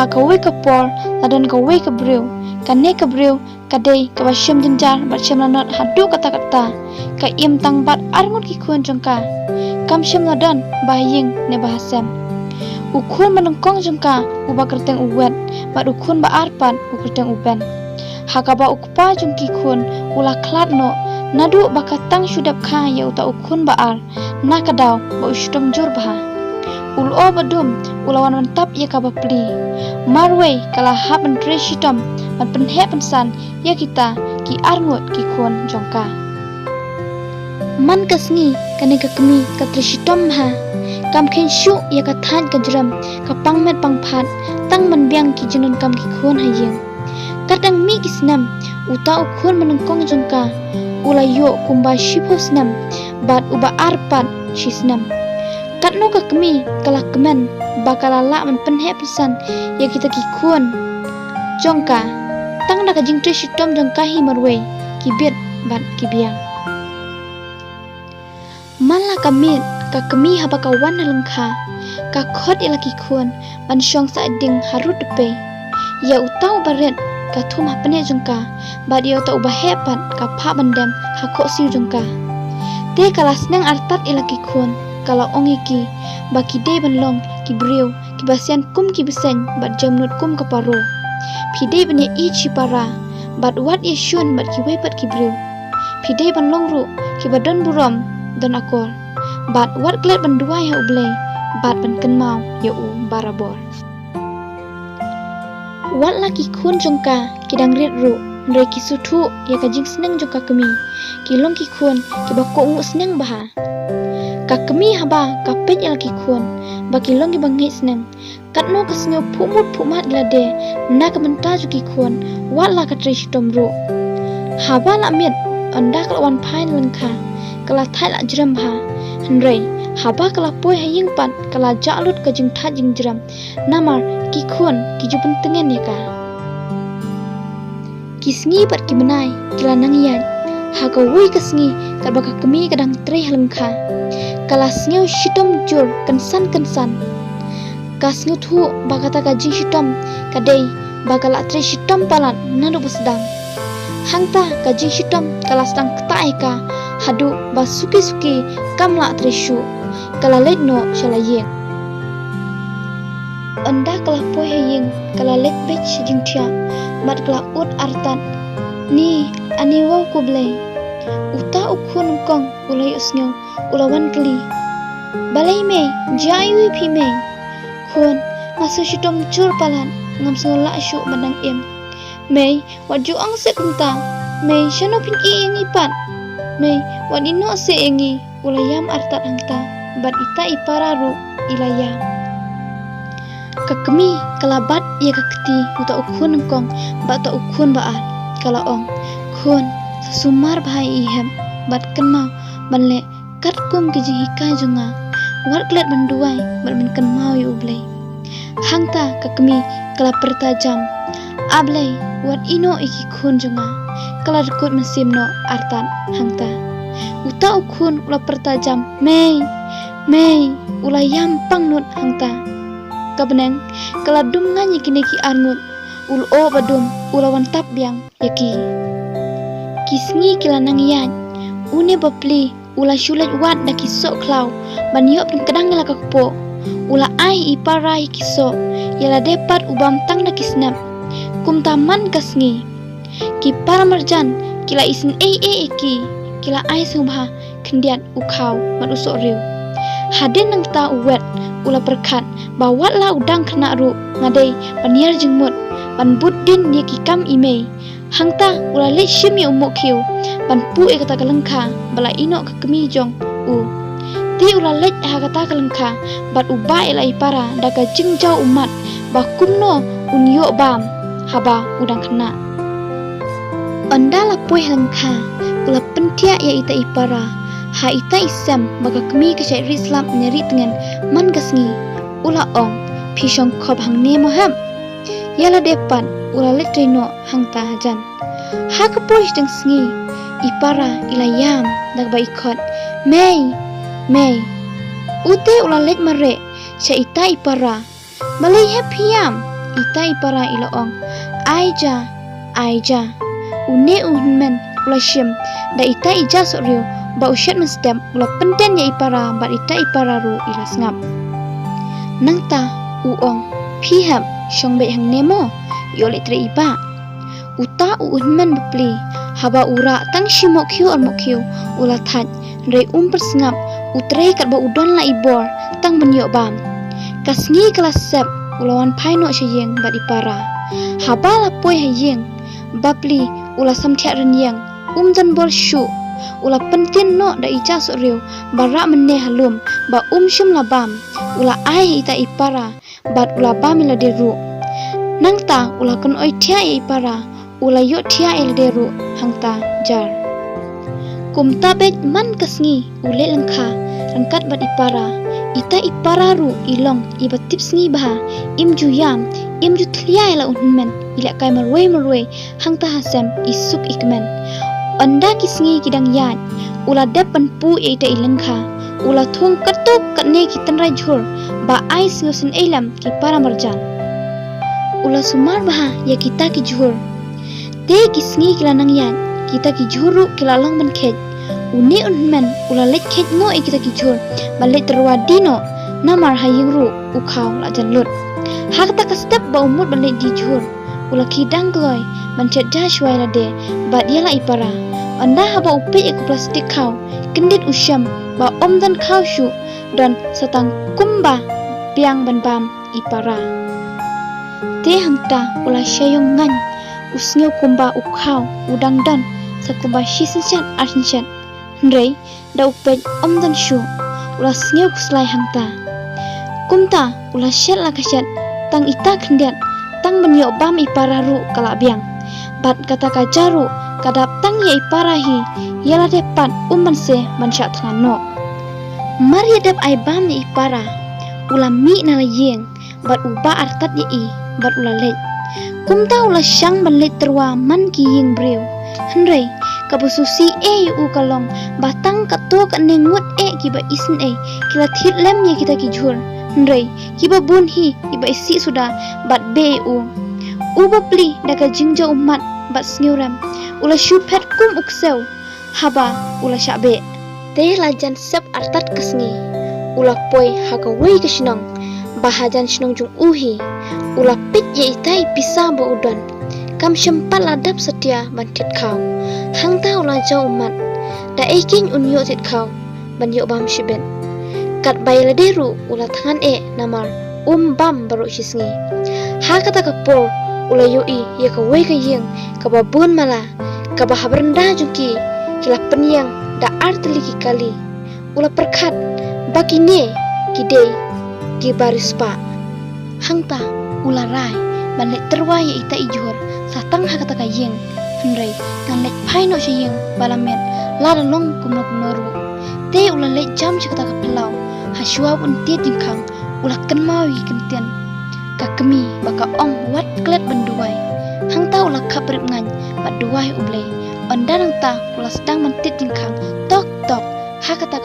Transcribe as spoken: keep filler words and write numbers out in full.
Ha kawei ka por la don kawei ka briew. Kane ka briew ka dei kaba shem jynjar bad shem lanot haduh katta katta. Ka im tang bad arngut ki khun jong ka. Kam shem la don ba ha ïing ne ba ha sem. U khun ba nyngkong jong ka uba kyrteng u Wet bad u khun ba ar pat u kyrteng u Ben. Ha kaba u kpa jong ki khun u la khlad noh naduh ba ka tang shu dep kha ïa uta u khun ba ar. Na ka daw ba u shitom jur bha. U lyoh ba dum u la wan wan tap ïa ka ba pli. Marwei ka la hap ban trei shitom ban pynheh pynsan ïa kita ki arngut ki khun jong ka. Man ka sngi kane ka kmie ka trei shitom bha. Kam kheiñ shuh ïa ka thait ka jrem, ka pang met pang phad, tang ban biang ki jingdonkam ki khun ha ïing. Katba dang mih ki snem, uta u khun ba nyngkong jong ka u la ïoh kumba shiphew snem bad uba ar pat shi snem. Katno ka kmie ka la kmen ba ka la lah ban pynheh pynsan ïa kita ki khun jong ka. Tang da ka jingtrei shitom jong ka hi marwei ki bit bad ki biang. Man la ka miet ka kmie haba ka wan na lyngkha, ka khot ïa la ki khun ban shong sah ding harud dpei. Ïa uta uba rit ka thum ha pneh jong ka bad ïa uta uba heh pat ka phah ban dem ha khohsiew jong ka. Te ka la sneng artat ïa la ki khun, ka la ong ïa ki ba ki dei ban long ki briew kiba sian kum ki bseiñ bad jemnud kum ka paro. Phi dei ban ïa ïeit shipara bad wat ïa shun bad kiwei pat ki briew. Phi dei ban long ruh kiba don burom, don akor bad wat klet ban duwai ha U Blei bad ban kynmaw ïa u barabor. Wat la ki khun jong ka ki dang rit ruh, hynrei ki sngewthuh ïa ka jingsneng jong ka kmie. Ki long ki khun kiba kohnguh sneng bha. Ka kmie haba ka peit ïa la ki khun ba ki long kiba ngeit sneng, katno ka sngew phuh mut phuh mad ïa lade na ka bynta jong ki khun, wat la ka trei shitom ruh. Haba la miet, ynda ka la wan phai na lyngkha, ka la thait la jrem bha. Hynrei haba ka la poi ha ïing pat, ka la jah lut ka jingthait jingjrem. Namar ki khun ki ju pyntngen ïa ka. Ki sngi bad ki bnai ki la nang ïaid. Ha kawei ka sngi katba ka kmie ka dang trei ha lyngkha, ka la sngew shitom jur kynsan kynsan. Ka sngewthuh ba kata ka jingshitom ka dei ba ka la trei shitom palat naduh ba sdang. Hangta ka jingshitom ka la sdang ktah ïa ka haduh ba suki suki kam lah trei shuh. Ka la leit noh sha la ïing. Ynda ka la poi ha ïing ka la leit beit sha jingthiah bad ka la ud artat, "Ni, ani wow ko Blei." Uta u khun nyngkong u la ïohsngew, u la wan kylli, "Balei mei, jia aiu ïa phi mei?" "Khun, nga sngew shitom jur palat, ngam sngew lah shuh ban dang im." "Mei, wat ju ong seh kumta. Mei, shano phin ïeh ïa ngi pat? Mei, wat ïeh noh seh ïa ngi." U la ïam artat hangta bad ita i para ruh i la ïam. Ka kmie ka la bat ïa ka kti uta u khun nyngkong bad uta u khun ba ar. Ka la ong, "Khun, sa sumar bha ïa i hep bad kynmaw ban leh katkum ki jinghikai jong nga. Wat klet ban duwai bad ban kynmaw ïa U Blei." Hangta ka kmie ka la pyrta jam, "A Blei, wat ïeh noh ïa ki khun jong nga." Ka la dkut mynsiem noh artat hangta. Uta u khun u la pyrta jam, "Mei, mei." U la ïam pang nud hangta. Ka bneng ka la dum ngan ïa kine ki arngut. U lyoh ba dum u la wan tap biang ïa ki. Ki sngi ki la nang ïaid. Une ba pli u la shu leit wad da ki soh khlaw ban ïoh pynkdang ïa la ka kpoh. U la ai i para ïa ki soh, ïa lade pat u bam tang da ki snep. Kumta man ka sngi, ki para marjan ki la isynei ei ïa ki, ki la ai sngewbha khyndiat u khaw bad u soh riew. Hadien nangta u Wet u la pyrkhat ba wat la u dang khynnah ruh nga dei ban ïar jingmut ban bud dien ïa ki kam i mei. Hangta u la leit shim ïa u Mohkhiew ban puh ïa kata ka lyngkha ba la ïeh noh ka kmie jong u. Te u la leit ha kata ka lyngkha bad u bah ïa la i para da ka jingjaw ummat ba kumno un ïoh bam haba u dang khynnah. Ynda la poi ha lyngkha u la pynthiah ïa ita i para ha ita i sem ba ka kmie ka shait rieh slap ne rieh tngen man ka sngi. U la ong, "Phi shong khop hangne mo hep?" Ïa lade pat u la leit trei noh hangta hajan. Ha ka por shiteng sngi i para i la ïam da kaba i khot, "Mei, mei." Ute u la leit mareh sha ita i para, "Balei hep phi ïam?" ita i para i la ong, "Ai ja, ai ja." Une u hynmen u la shim da ita i jasohriew ba u shet mynstep u la pynten ïa i para bad ita i para ruh i la sngap. Nangta u ong, "Phi hap shong beit hangne mo, ïoh leit trei i bah." Uta u hynmen bapli, haba u rah tang shi mohkhiew ar mohkhiew, u la thait, hynrei um pyrsngap, u trei katba u don la i bor, tang ban ïoh bam. Ka sngi ka la sep, u la wan phai noh sha ïing bad i para. Haba la poi ha ïing, bapli u la samthiah rynïeng, um don bor shuh. U la pyntieng noh da i jasohriew ba rah mynne ha lum ba um shym la bam. U la ai ha ita i para bad u la bam ïa lade ruh. Nangta u la kynoi thiah ïa i para, u la ïoh thiah ïa lade ruh hangta jar. Kumta beit man ka sngi u leit lyngkha ryngkat bad i para. Ita i para ruh i long iba tipsngi bha, im ju ïam, im ju thlia ïa la u hynmen, i lehkai marwei marwei, hangta ha sem i suk i kmen. Ynda ki sngi ki dang ïaid, u la dep ban puh ïa ita i lyngkha. U la thung katto katne ki tynrai jhur ba ai sngewsynei lem ki para marjan. U la sumar bha ïa kita ki jhur. Te ki sngi ki la nang ïaid, kita ki jhur ruh ki la long ban kheit. Une u hynmen u la leit kheit noh ïa kita ki jhur ban leit tyrwa die noh, namar ha ïing ruh u khaw la jan lut. Ha kata ka step ba u mut ban leit die jhur, u la kidang kloi ban shet ja shuwa ïa lade bad ïa la i para. Ynda haba u peit ïa ka plastik khaw, kyndit u shem ba ym don khaw shuh, don sa tang kumba biang ban bam i para. Te hangta u la shah ïong ngaiñ, u sngew kumba u khaw u dang don sa kumba shi synshar ar synshar. Hynrei da u peit ym don shuh, u la sngew khuslai hangta. Kumta u la shet la ka shet, tang ita khyndiat, tang ban ïoh bam i para ruh ka la biang. Bad kata ka ja ruh ka dap tang ïa i para hi, ïa lade pat um banse ban shah thngan noh. Mar ïa dep ai bam ïa i para, u la mih na la ïing bad u bah artat ïa i bad u la leit. Kumta u la shang ban leit tyrwa man ki ïing briew. Hynrei kaba sngewsih eh ïa u ka long ba tang katto katne ngut eh kiba isynei ki la thied lem ïa kita ki jhur. Hynrei kiba bun hi kiba isih suda bad beh ïa u. U bapli da ka jingjia ummat bad sngewrem, u la shu phet kum u ksew haba u la shah beh. Te la jan sep artat ka sngi, u la poi ha kawei ka shnong ba hajan shnong jong u hi. U la peit ïa ita i pisa ba u don, kam shym pat la dap satia ban thied khaw. Hangta u la jaw ummat, da ei keiñ un ïoh thied khaw ban ïoh bam shibit. Katba ïa lade ruh u la thngan eh namar um bam baroh shi sngi. Ha kata ka por u la ïohi ïa kawei ka ïing kaba bun mala, kaba ha baranda jong ki ki la pynïeng da ar tylli ki kali. U la pyrkhat ba kine ki dei kiba riewspah. Hangta u la rai ban leit tyrwa ïa ita i jhur sa tang ha kata ka ïing. Hynrei ngan leit phai noh sha ïing ba la miet lada long kumno kumno ruh. Te u la leit jam sha kata ka phyllaw, ha shuwa ban tied jingkhang u la kynmaw ïa ki kyntien ka kmie ba ka ong wat klet ban duwai. Hangta u la khapbrip ngaiñ bad duwai U Blei. Ynda nangta u la sdang ban tied jingkhang tok tok. Ha kata